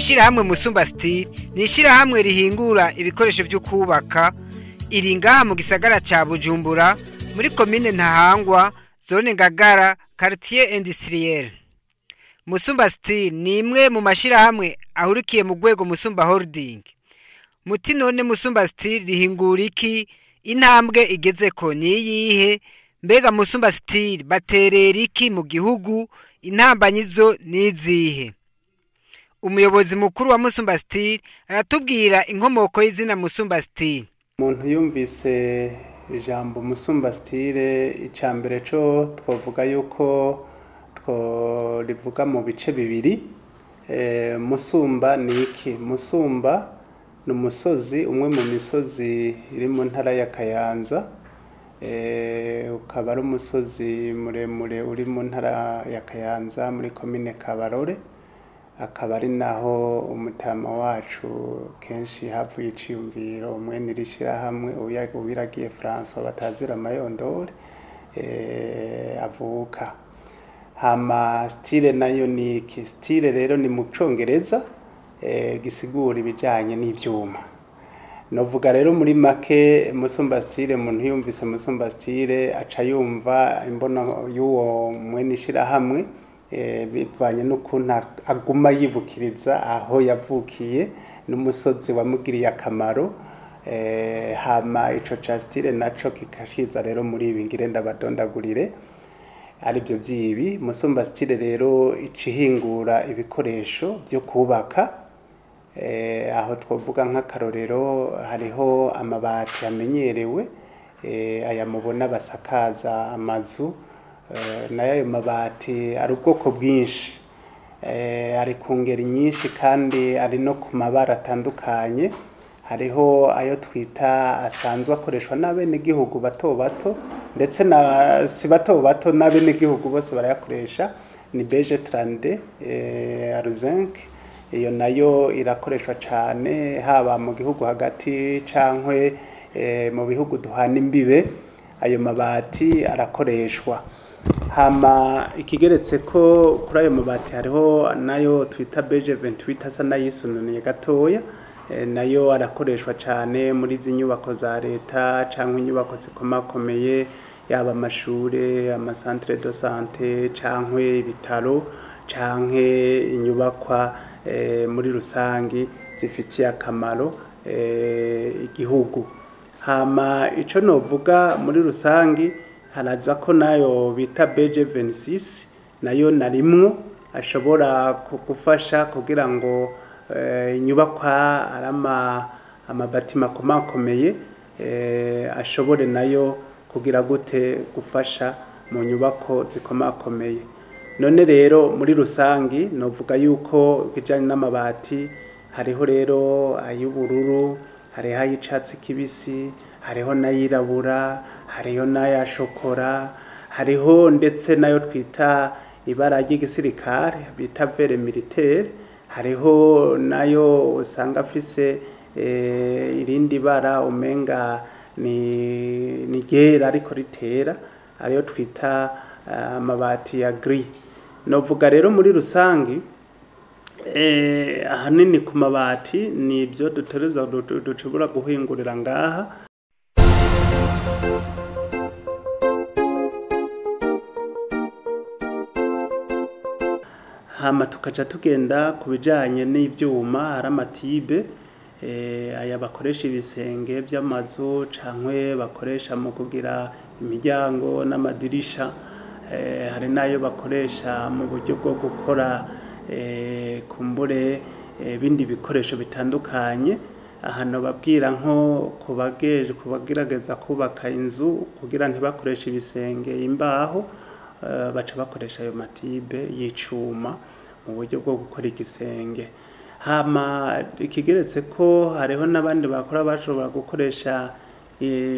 Ishirahamwe Musumba Steel ni ishirahamwe rihingura ibikoresho byo kubaka, iri ngaha mu gisagara ca Bujumbura muri komine Ntahangwa, zone Ngagara, quartier industriel. Musumba Steel ni imwe mu mashirahamwe ahurikiye mu rwego Musumba Holding. Muti none Musumba Steel rihingura iki? Intambwe igezeko ni iyihe? Mbega Musumba Steel baterera iki mu gihugu? Intambanyizo ni izihe? Umuyobozi mukuru wa Musumba Steel aratubwira inkomoko y'izina Musumba Steel. Umuntu yumvise ijambo Musumba Steel, icambere co twovuga yuko tworivuga mu bice bibiri. Musumba ni iki? Musumba ni umusozi, umwe mu misozi iri mu ntara ya Kayanza. Ukaba ari umusozi muremure uri mu ntara ya Kayanza muri komine Kabarore, akaba ari naho umutama wacu kenshi havuye iciyumviro mwene iri shirahamwe Uwiragiye François batazira amayondore avuka. Hama style nayo ni iki? Style rero ni mu congereza gisigura ibijanye n'ivyuma. Novuga rero muri make Musumba Steel, umuntu yumvise Musumba Steel aca yumva imbono y'uwo mwene ishirahamwe, bivanye n'ukuntu aguma yibukiriza aho yavukiye n'umusozi wamugiriye akamaro. Hama ico ca style naco kikashiza rero muri ibi ngire ndabadondagurire aribyo vyibi. Musumba Steel rero icihingura ibikoresho vyo kubaka. Aho twovuga nk'akarorero hariho amabati amenyerewe, aya mubona basakaza amazu, nayo ayo mabati ari ubwoko bwinshi, ari ku ngeri nyinshi kandi ari no ku mabara atandukanye. Hariho ayo twita asanzwe akoreshwa n'abenegihugu bato bato, ndetse na si bato bato, n'abenegihugu bose barayakoresha, ni beige 32 aruzinc. Iyo nayo irakoreshwa cane haba mu gihugu hagati cankwe mu bihugu duhana imbibe, ayo mabati arakoreshwa. Hama ikigeretse ko kuri ayo mabati hariho nayo twita beige 28 asa n'ayisununiye gatoya, nayo arakoreshwa cane muri izi nyubako za leta canke inyubako zikomakomeye, yaba amashure, amacentre de santé canke ibitaro canke inyubakwa muri rusangi zifitiye akamaro igihugu. Hama ico novuga muri rusangi haraza ko nayo bita beige 26 nayo narimwo ashobora kugufasha kugira ngo inyubakwa arama amabati makomakomeye ashobore nayo kugira gute gufasha mu nyubako zikomakomeye. None rero muri rusangi novuga yuko bijanye n'amabati hariho rero ay'ubururu, hariho ay'icatsi kibisi, hariho n'ayirabura, hariho n'ayashokora, hariho ndetse nayo twita ibara ry'igisirikare bita vert militaire, hariho nayo usanga afise irindi bara umenga ni ryera ariko ritera, ariyo twita amabati ya gris. Novuga rero muri rusangi ahanini ku mabati ni ibyo dutegerezwa dushobora guhingurira ngaha. Hama tukaca tugenda ku bijanye n'ivyuma, hari amatibe aya bakoresha ibisenge by'amazu cankwe bakoresha mu kugira imiryango n'amadirisha, hari nayo bakoresha mu buryo bwo gukora kumbure ibindi bikoresho bitandukanye. Ahantu babwira nko kubagerageza kubaka inzu kugira ntibakoreshe ibisenge imbaho, baca bakoresha ayo matibe y'icuma mu buryo bwo gukora igisenge. Hama ikigeretse ko hariho n'abandi bakora bashobora gukoresha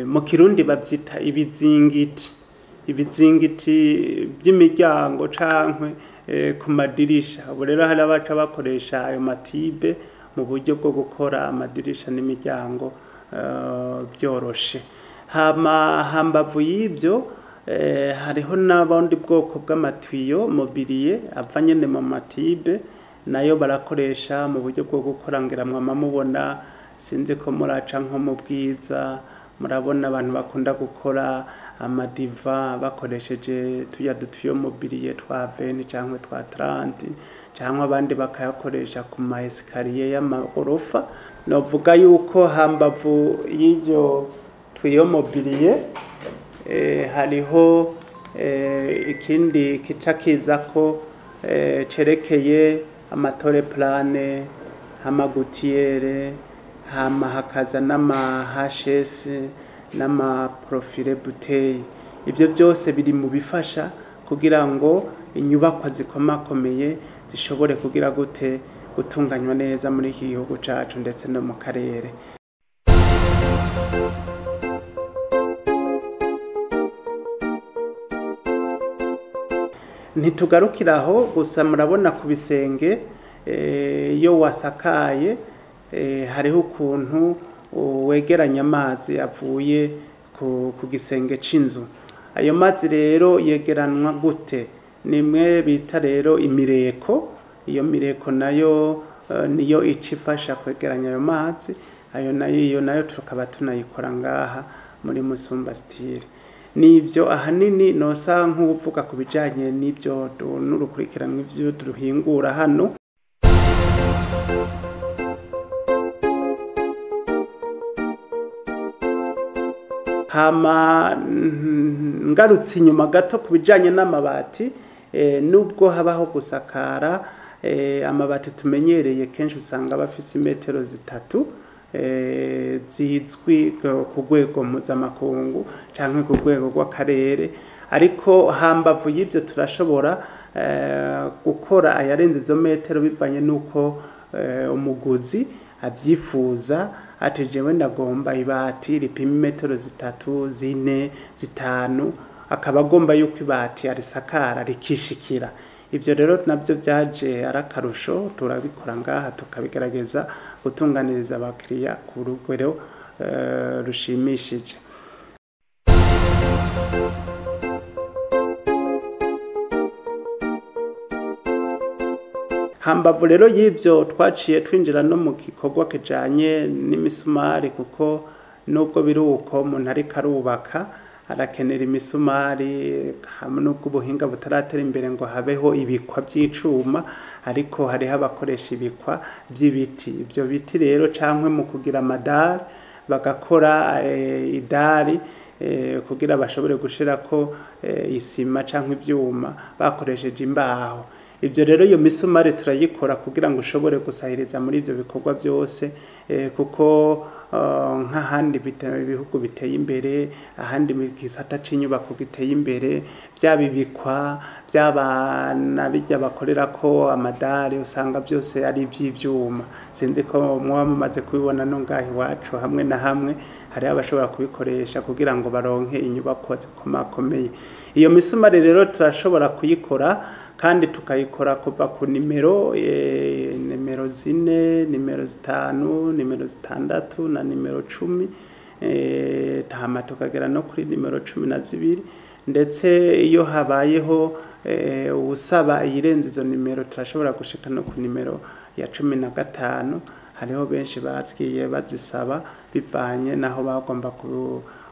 mu Kirundi bavyita ibizingiti, ibizingiti by'imiryango cankwe ku madirisha. Ubu rero hari abaca bakoresha ayo matibe mu buryo bwo gukora amadirisha n'imiryango byoroshe. Hama hambavu y'ibyo hariho n'abundi bwoko bw'amatiyo mobilier ava nyene mu matibe, Nayo barakoresha mu buryo bwo gukora, ngira mwama mubona, sinzi ko muraca nko mu Bwiza, murabona abantu bakunda gukora amadiva bakoresheje tuya dutuyau mobilier twa 20 canke twa 30, canke abandi bakayakoresha ku ma escalier y'amagorofa. Novuga yuko hambavu y'iryo tuyau mobilier hariho ikindi kica kizako cerekeye ama tôles planes, ama gouttières, hama hakaza n'ama HS n'ama profilé bouteille. Ibyo byose biri mu bifasha kugira ngo inyubakwa zikomakomeye zishobore kugira gute gutunganywa neza muri iki gihugu cacu ndetse no mu karere. Ntitugarukiraho gusa, murabona ku bisenge iyo wasakaye hariho ukuntu wegeranya amazi avuye ku gisenge c'inzu. Ayo mazi rero yegeranwa gute? Nimwe bita rero imireko. Iyo mireko nayo niyo ica ifasha kwegeranya ayo mazi. Ayo nayo, iyo nayo tukaba tunayikora ngaha muri Musumba Style. Nibyo ahanini nosa nk'uvuga ku bijanye n'ibyo n'urukurikiranwa ivyo duhingura hano. Hama ngarutse inyuma gato ku bijanye n'amabati, nubwo habaho gusakara, amabati tumenyereye kenshi usanga bafise imetero 3 zizwi ku rwego mpuzamakungu canke ku rwego rw'akarere, ariko hambavu y'ibyo turashobora gukora ayarenze izo metero bivanye n'uko umuguzi abyifuza, ati jewe ndagomba ibati ripima imetero 3, 4, 5, akaba agomba yuko ibati arisakara rikishikira. Ibyo rero nabyo byaje ari akarusho, turabikora ngaha tukabigerageza gutunganiriza abakiriya ku rugero rushimishije. Hambavu rero y'ibyo twaciye twinjira no mu gikorwa kijanye n'imisumari, kuko nubwo biri uko umuntu ariko arubaka arakenera imisumari, hamwe n'ubwo ubuhinga butaratera imbere ngo habeho ibikwa by'icuma, ariko hariho abakoresha ibikwa by'ibiti. Ibyo biti rero canke mu kugira amadari bagakora idari kugira bashobore gushirako isima canke ivyuma bakoresheje imbaho. Ibyo rero iyo misumari turayikora kugira ngo ushobore gusahiriza muri ibyo bikorwa byose, kuko nk'ahandi ibihugu biteye imbere, ahandi mu gisata c'inyubako giteye imbere, byaba ibikwa, byaba na bijya bakorerako amadari, usanga byose ari iby'ivyuma. Sinzi ko muba mumaze kubibona no ngaha iwacu hamwe na hamwe hariho abashobora kubikoresha kugira ngo baronke inyubako zikomakomeye. Iyo misumari rero turashobora kuyikora kandi tukayikora kuva ku nimero 4, nimero 5, nimero 6 na nimero 10, hama tukagera no kuri nimero 12. Ndetse iyo habayeho usaba iyirenze izo nimero turashobora gushika no ku nimero ya 15. Hariho benshi batsiye bazisaba bivanye naho bagomba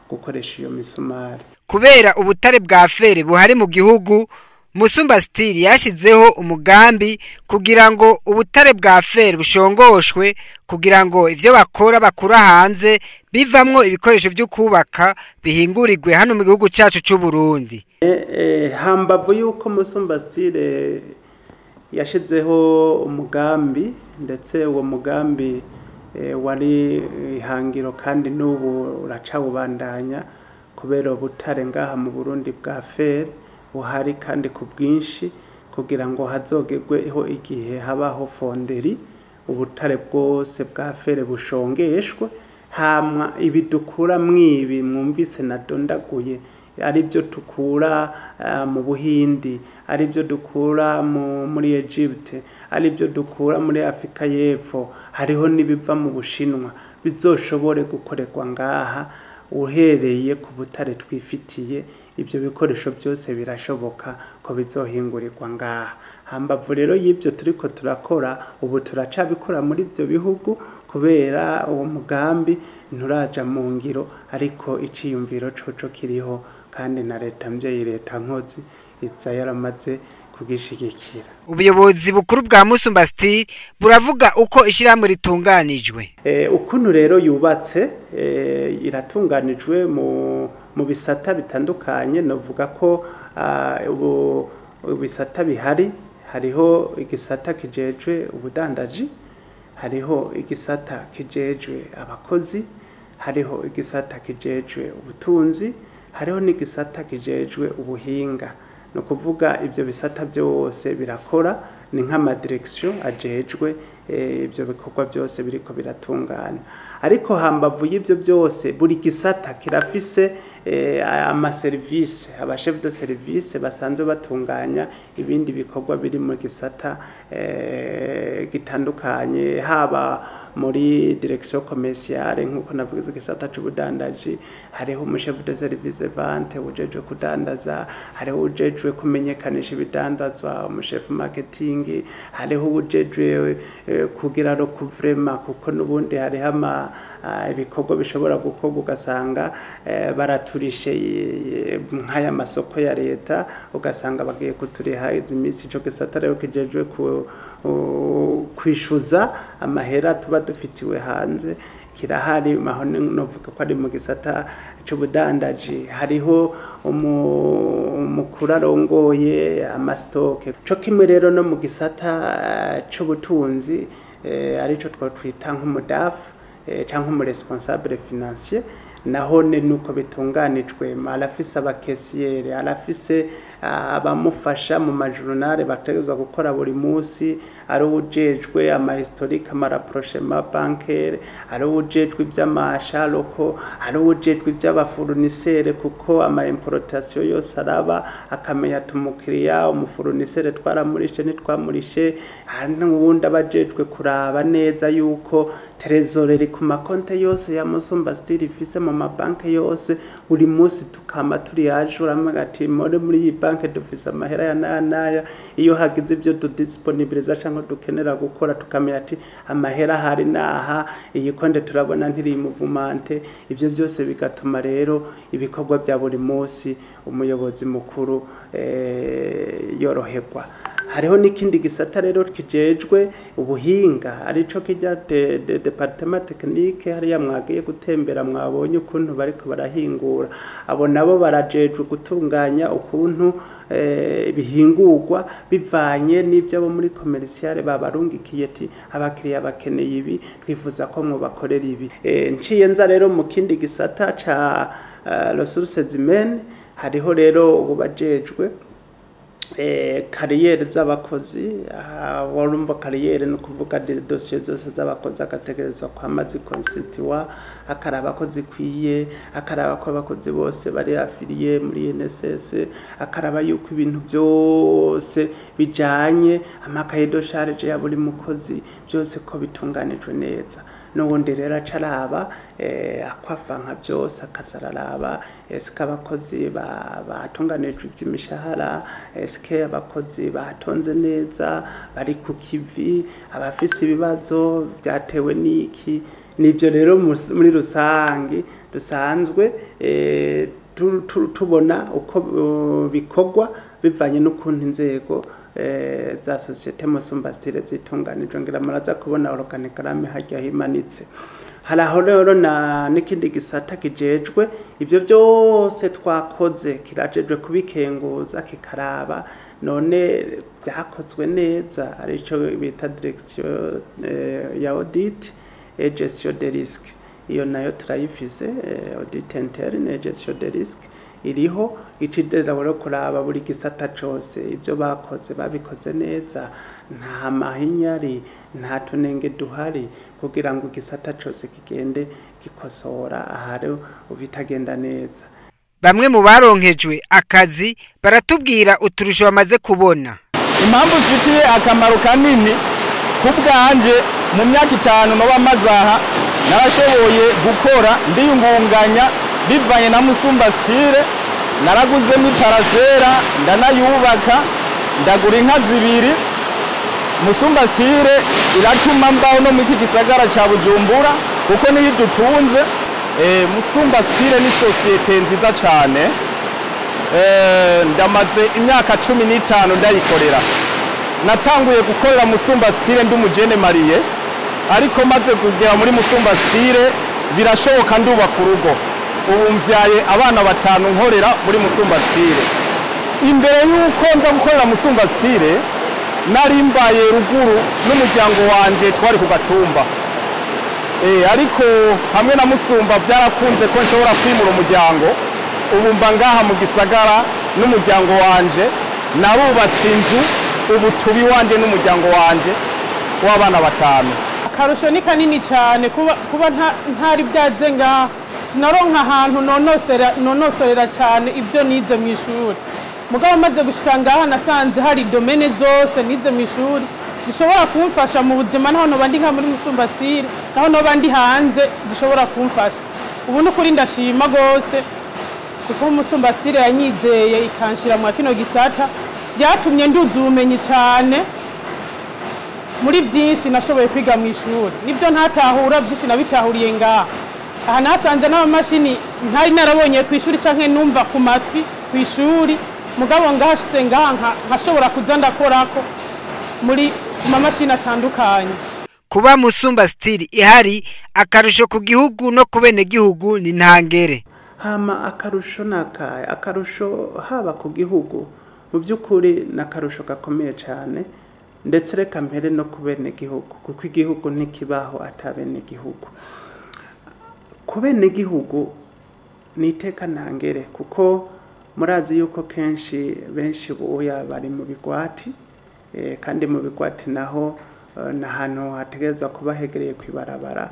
gukoresha iyo misumari. Kubera ubutare bwa fere buhari mu gihugu, Musumba Style yashizeho umugambi kugira ngo ubutare bwa fere bushongoshwe, kugira ngo ivyo bakora bakura hanze bivamwo ibikoresho byo kubaka bihingurirwe hano mu gihugu cyacu cy'u Burundi. Hambavu yuko Musumba Style yashizeho umugambi, ndetse uwo mugambi wari ihangiro kandi n'ubu uracawubandanya, kubera ubutare ngaha mu Burundi bwa fere buhari kandi ku bwinshi, kugira ngo hazogerweho igihe habaho fonderie ubutare bwose bwa fere bushongeshwe, hamwa ibidukura mwibi mwumvise nadondaguye, ari byo tukura mu Buhindi, ari byo dukura muri Egypte, ari byo dukura muri Afrika y'Epfo, hariho n'ibiva mu Bushinwa, bizoshobore gukorerwa ngaha Uhereye ku butare twifitiye, ibyo bikoresho byose birashoboka ko bizohingurirwa ngaha. Hambavu rero y'ibyo turiko turakora, ubu turacabikora muri ibyo bihugu kubera uwo mugambi nturaja mu ngiro, ariko iciyumviro coco kiriho, kandi na leta mvyeyi, leta nkozi iza yaramaze kugishigikira. Ubuyobozi bukuru bwa Musumba Steel buravuga uko ishyirahamwe ritunganijwe. Ukuntu rero yubatse, iratunganijwe mu bisata bitandukanye. Novuga ko ubu bisata bihari, hariho igisata kijejwe ubudandaji, hariho igisata kijejwe abakozi, hariho igisata kijejwe ubutunzi, hariho n'igisata kijejwe ubuhinga. Ni ukuvuga ibyo bisata byose birakora, ni nk'amadirekisiyo ajejwe ibyo bikorwa byose biriko biratungana. Ariko hambavu y'ibyo byose, buri gisata kirafise amaserivisi, abachefs de service basanzwe batunganya ibindi bikorwa biri mu gisata gitandukanye, haba muri direction commerciale, nkuko navuze igisata c'ubudandaji, hariho umuchef de service vente ujejwe kudandaza, hariho ujejwe kumenyekanisha ibidandazwa, umuchef marketing, hariho ujejwe kugira recouvrement, kuko n'ubundi hariho ibikorwa bishobora gukorwa ugasanga baraturishe nk'aya masoko ya leta, ugasanga bagiye kuturiha izi minsi. Ico gisata rero kijejwe kwishuza amahera tuba dufitiwe hanze kirahari, aho novuga ko ari mu gisata c'ubudandaji. Hariho umukuru arongoye amastocks, co kimwe rero no mu gisata c'ubutunzi, arico twita nk'umuDAF canke umuresponsable financier. Naho ne nuko bitunganijwe, arafise abacaissiers, arafise abamufasha mu majournal bategerezwa gukora buri munsi, ari uwujejwe amahistorique, amarapprochement bancaire, ari uwujejwe ivy'amasharoko, ari uwujejwe ivy'abafournisseurs, kuko ama importation yose araba, akamenya ati umukiriya, umufournisseur twaramurishe, ntitwamurishe. Hari n'uwundi aba ajejwe kuraba neza yuko trésorerie ku makonte yose ya Musumba Steel ifise mu mabanki yose, buri munsi tukama turi ajura ati muri iyi banki dufise amahera ya naya naya. Iyo hagize ibyo tudisponibiliza cyangwa dukenera gukora, tukamenya ati amahera ahari naha, iyi konte turabona ntiri mouvementé. Ibyo byose bigatuma rero ibikorwa bya buri munsi umuyobozi mukuru yoroherwa. Hariho n'ikindi gisata rero kijejwe ubuhinga, arico kijya de département technique, hariya mwagiye gutembera mwabonye ukuntu bariko barahingura. Abo nabo barajejwe gutunganya ukuntu bihingurwa bivanye n'ibyo abo muri commercial babarungikiye, ati abakiriya bakeneye ibi, twifuza ko mubakorera ibi. Nciye nza rero mu kindi gisata ca ressources humaines, hariho rero ubajejwe carrière z'abakozi. Warumva carrière ni ukuvuga dosiye zose z'abakozi, agategerezwa kwama zikonstituwa, akaraba ko zikwiye, akaraba ko abakozi bose bari affiliés muri INSS, akaraba yuko ibintu byose bijanye amacahier de charges ya buri mukozi byose ko bitunganijwe neza. N'ubundi rero aca araba akwafa nka byose, akaza araraba eske abakozi batunganijwe iby'imishahara, eske abakozi batonze neza, bari ku kivi, abafise ibibazo byatewe n'iki. Nibyo rero muri rusangi dusanzwe tubona uko bikorwa bivanye n'ukuntu inzego za société Musumba Steel zitunganijwe. Ngira muraza kubona organigramme harya himanitse. Hari aho rero na n'ikindi gisata kijejwe ivyo byose twakoze, kirajejwe kubikenguza, kikaraba none byakozwe neza, arico bita direction ya audit et gestion des risques. Iyo nayo turayifise, audit interne et gestion des risques iriho, icideza rero kuraba buri gisata cose ibyo bakoze babikoze neza, nta mahinyari, nta tunenge duhari, kugira ngo igisata cose kigende gikosora ahari bitagenda neza. Bamwe mu baronkejwe akazi baratubwira uturusho bamaze kubona. Impamvu zifitiye akamaro kanini ku bwanje, mu myaka 5 noba maze aha, narashoboye gukora ndiyungunganya. Bivanye na Musumba Style naraguzemo iparasera, ndanayubaka, ndagura inka zibiri. Musumba Style iratuma mbaho no mu iki gisagara ca Bujumbura kuko niyo idutunze. Musumba Style ni sosiyete nziza cane. Ndamaze imyaka 15 ndayikorera. Natanguye gukorera Musumba Style ndi umujene mariye, ariko maze kugera muri Musumba Style birashoboka ndubaka urugo. Ubu mvyaye abana 5 nkorera muri Musumba Style. Imbere yuko nza gukorera Musumba Style nari mbaye ruguru n'umuryango wanje, twari ku gatumba. Ariko hamwe na Musumba byarakunze ko nshobora kwimura umuryango. Ubu mba ngaha mu gisagara n'umuryango wanje, narubatse inzu, ubu tubi wanje n'umuryango wanje w'abana 5. Akarusho ni kanini cyane kuba ntari byaze ngaha, sinaronka ahantu nonosorera cyane ibyo nize mu ishuri. Mugabo maze gushika ngaha nasanze hari domaine zose nize mu ishuri zishobora kumfasha mu buzima, naho noba ndi nka muri Musumba Style, naho noba ndi hanze zishobora kumfasha. Ubu n'ukuri ndashima gose kuko Musumba Style yanyizeye ikanshira mu kino gisata, byatumye nduza ubumenyi cyane muri byinshi nashoboye kwiga mu ishuri. Nibyo ntatahura byinshi nabitahuriye ngaha. Aha nasanze n'amamashini ntari narabonye ku ishuri canke numva ku matwi ku ishuri, mugabo ngahashitse ngaha nkashobora kuza ndakorako muri mamashini atandukanye. Kuba Musumba Style ihari akarusho ku gihugu no ku bene gihugu ni ntangere. Hama akarusho nakaye, akarusho haba ku gihugu mu by'ukuri nakarusho gakomeye cyane, ndetse reka mpere no ku bene gihugu, kuko igihugu ntikibaho atabene gihugu. Ku bene gihugu ni iteka ntangere, kuko murazi yuko kenshi benshi buya bari mu bigwati, kandi mu bigwati naho na hantu hategerezwa kuba hegereye kwibarabara,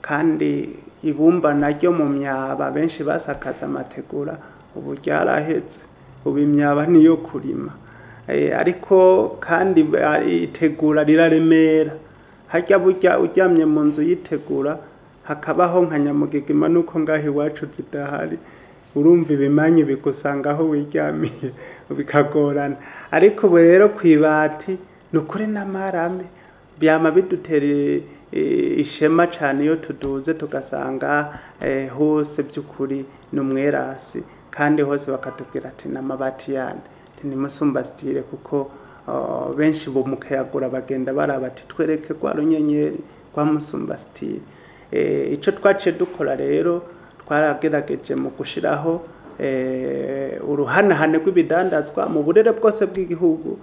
kandi ibumba naryo mu myaba benshi basakaza amategura, ubu ryarahetse, ubu imyaba niyo kurima. Ariko kandi itegura riraremera, harya burya uryamye mu nzu yitegura hakabaho nka nyamugigima, nuko ngaho iwacu zidahari, urumva ibimanyi bigusanga aho wiryamiye bikagorana. Ariko ubu rero kwibati ni ukuri n'amarame byama bidutera ishema cyane iyo tuduze tugasanga hose by'ukuri ni umwerasi, kandi hose bakatubwira ati n'amabati yandi ni Musumba Style, kuko benshi bo mukayagura bagenda baraba ati twereke kwa runyenyeri kwa Musumba Style. Ico twaciye dukora rero, twaragerageje mu gushiraho uruhanahane rw'ibidandazwa mu burere bwose bw'igihugu,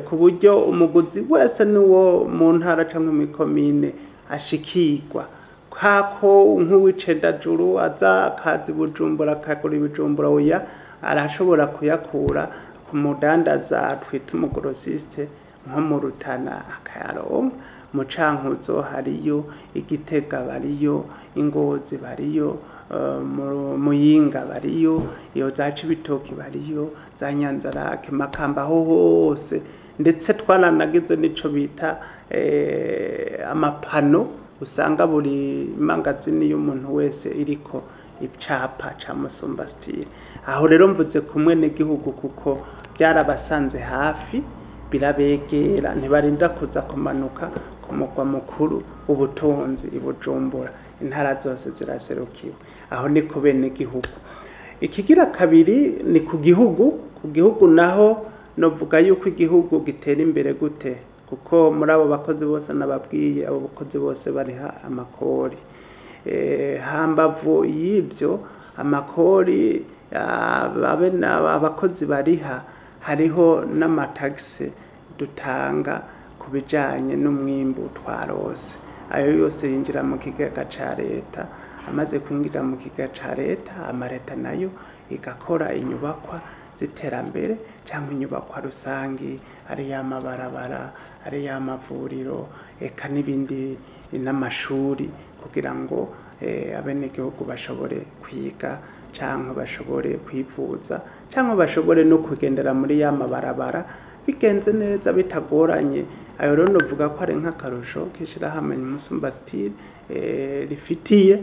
ku buryo umuguzi wese n'uwo mu ntara canke mu komine ashikirwa, kako nk'uwicendajuru aza akaza Bujumbura akagura ibijumbura, oya arashobora kuyakura ku mudandaza twita umugorosiste nko mu Rutana akayaronka, mu Cankuzo hariyo, Igitega bariyo, Ingozi bariyo, Muyinga bariyo, iyo za Cibitoki bariyo, za Nyanzarake, Makamba, ho hose. Ndetse twaranagize nico bita amapano, usanga buri mangazini y'umuntu wese iriko icapa ca Musumba Style. Aho rero mvuze kumwe n'igihugu kuko byarabasanze hafi, birabegera, ntibarinda kuza kumanuka ku mugwa mukuru ubutunzi i Bujumbura, intara zose ziraserukiwe. Aho ni ku bene gihugu. Ikigira kabiri ni ku gihugu. Ku gihugu naho novuga yuko igihugu gitera imbere gute, kuko muri abo bakozi bose nababwiye, abo bakozi bose bariha amakori. Hambavu y'ibyo amakori abakozi bariha, hariho n'amatagisi dutanga ku bijanye n'umwimbu twarose. Ayo yose yinjira mu kigega ca leta. Amaze kwinjira mu kigega ca leta, amareta nayo igakora inyubakwa z'iterambere cyangwa inyubakwa rusangi, ari y'amabarabara, ari y'amavuriro, eka n'ibindi n'amashuri, kugira ngo abenegihugu bashobore kwiga cyangwa bashobore kwivuza cyangwa bashobore no kugendera muri ya mabarabara bigenze neza bitagoranye. Ayo rero novuga ko ari nk'akarusho k'ishirahamwe Musumba Style rifitiye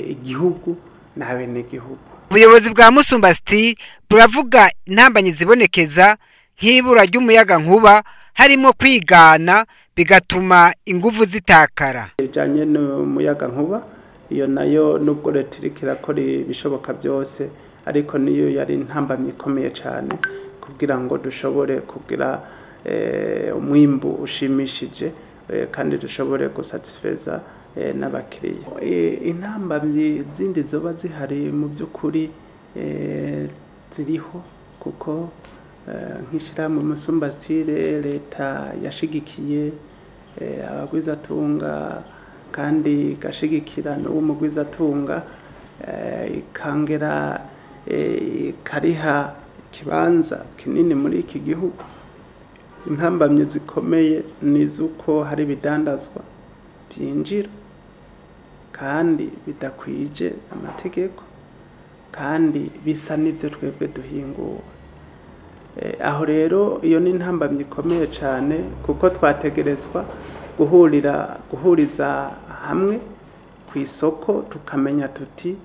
igihugu n'abenegihugu. Ubuyobozi bwa Musumba Steel buravuga intambanyi zibonekeza nk'ibura ry'umuyaga nkuba, harimo kwigana bigatuma inguvu zitakara. Bijanye n'umuyaga nkuba, iyo nayo nubwo leta iriko irakora ibishoboka byose, ariko niyo yari intambamyi ikomeye cyane kugira ngo dushobore kugira umwimbu ushimishije, kandi dushobore gusatisfeza n'abakiriya. Intambamyi zindi zoba zihari mu by'ukuri ziriho, kuko nk'ishyirahamwe Musumba Steel leta yashigikiye abagwizatunga kandi igashigikira n'uwo mugwizatunga, ikangera ikariha ikibanza kinini muri iki gihugu. Intambamyi zikomeye ni iz'uko hari ibidandazwa byinjira kandi bidakwije amategeko kandi bisa n'ibyo twebwe duhingura. Aho rero iyo ni intambamyi ikomeye cyane, kuko twategerezwa guhuriza hamwe ku isoko, tukamenya tuti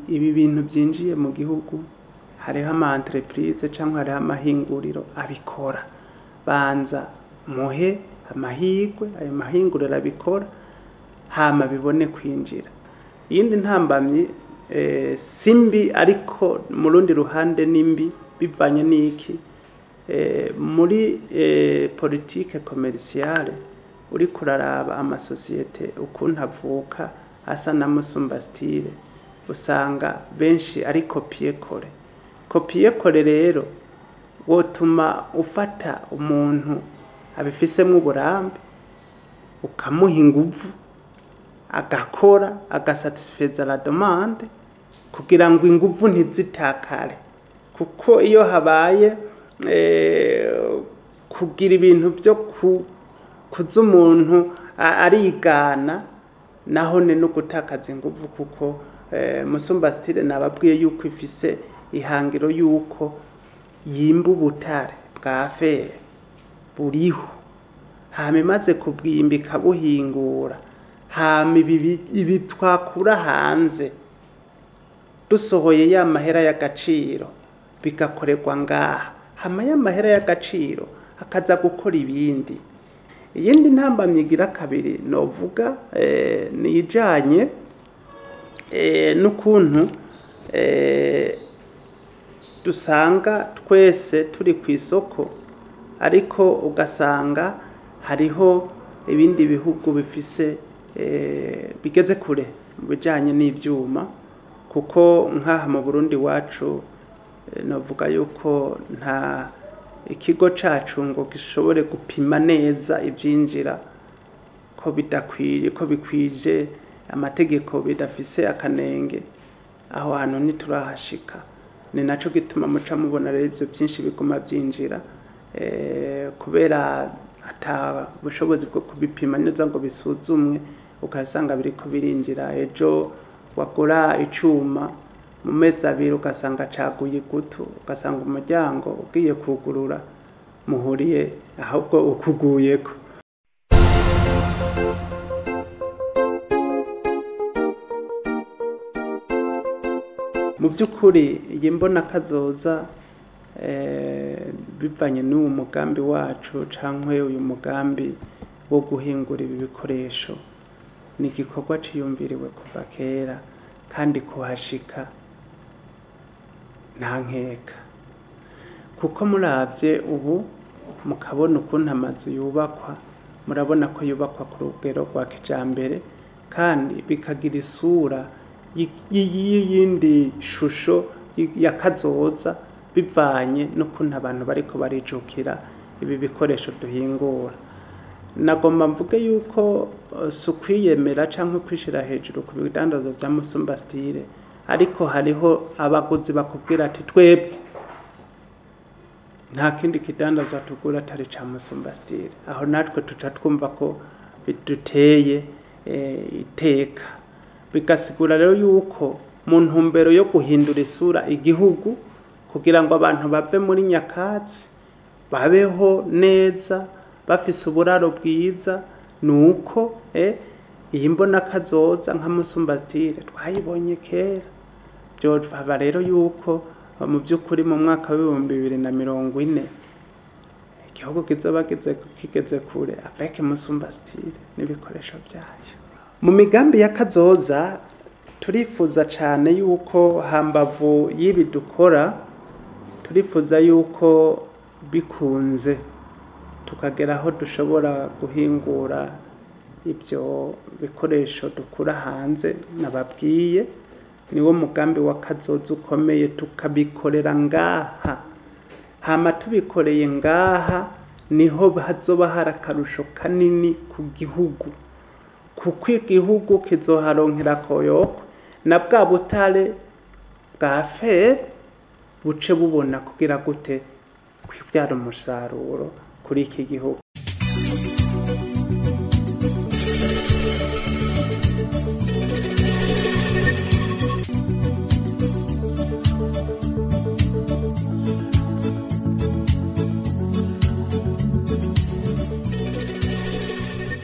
ibi bintu byinjiye mu gihugu hariho ama entreprise cyangwa hariho amahinguriro abikora, banza muhe amahirwe ayo mahinguriro abikora hama bibone kwinjira. Iyindi ntambamyi simbi, ariko mu rundi ruhande nimbi bivanye n'iki, muri politike commerciale uri kuraraba amasosiyete ukuntu avuka asa na Musumba Steel, usanga benshi ari copier-coller. Copier-coller rero wotuma ufata umuntu abifisemo uburambe ukamuha inguvu agakora agasatisfeza la demande kugira ngo inguvu ntizitakare, kuko iyo habaye kugira ibintu byo kuza umuntu arigana, naho ni no gutakaza inguvu, kuko Musumba Steel nababwiye yuko ifise ihangiro yuko yimba ubutare bwa fer buriho, hama imaze kubwimba ikabuhingura, hama ibi twakura hanze dusohoye ya mahera y'agaciro bigakorerwa ngaha, hama ya mahera y'agaciro akaza gukora ibindi. Iyindi ntambamyi igira kabiri novuga ni ijanye n'ukuntu dusanga twese turi ku isoko, ariko ugasanga hariho ibindi bihugu bifise bigeze kure mu bijanye n'ivyuma, kuko nkaha mu Burundi wacu novuga yuko nta ikigo cacu ngo gishobore gupima neza ivyinjira ko bidakwiye, ko bikwije amategeko, bidafise akanenge. Aho hantu ntiturahashika, ni naco gituma muca mubona rero ivyo byinshi biguma byinjira, kubera ata bushobozi bwo kubipima neza ngo bisuzumwe, ukasanga biriko birinjira. Ejo wagura icuma mu mezi abiri ugasanga caguye igutu, ugasanga umuryango ugiye kugurura muhuriye ahubwo ukuguyeko. Mu by'ukuri iyi mbona kazoza bivanye n'uwo mugambi wacu cankwe uyu mugambi wo guhingura ibi bikoresho, ni igikorwa ciyumviriwe kuva kera kandi kuhashika nta nkeka, kuko muravye ubu mukabona ukuntu amazu yubakwa, murabona ko yubakwa ku rugero rwa kijambere kandi bikagira isura y'iyindi shusho ya kazoza bivanye n'ukuntu abantu bariko barijukira ibi bikoresho duhingura. Nagomba mvuge yuko si ukwiyemera canke kwishira hejuru ku bidandazwa vya Musumba Steel, ariko hariho abaguzi bakubwira ati twebwe nta kindi kidandazwa tugura atari ca Musumba Steel. Aho natwe tuca twumva ko biduteye iteka, bigasigura rero yuko mu ntumbero yo guhindura isura igihugu kugira ngo abantu bave muri nyakatsi babeho neza bafise uburaro bwiza, nuko Iyi mbona kazoza nka Musumba Style twayibonye kera. Byova rero yuko mu by'ukuri mu mwaka w'2040 igihugu kizoba kigeze kure avec Musumba Style n'ibikoresho byayo. Mu migambi ya kazoza turifuza cyane yuko hambavu y'ibi dukora, turifuza yuko bikunze tukagera aho dushobora guhingura ibyo bikoresho dukura hanze nababwiye. Niwo mugambi wa kazoza ukomeye, tukabikorera ngaha. Hama tubikoreye ngaha niho hazoba hari akarusho kanini ku gihugu, kuko igihugu kizoharonkera koyoko na bwa butare bwa feri buce bubona kugira gute kwibyara umusaruro kuri iki gihugu.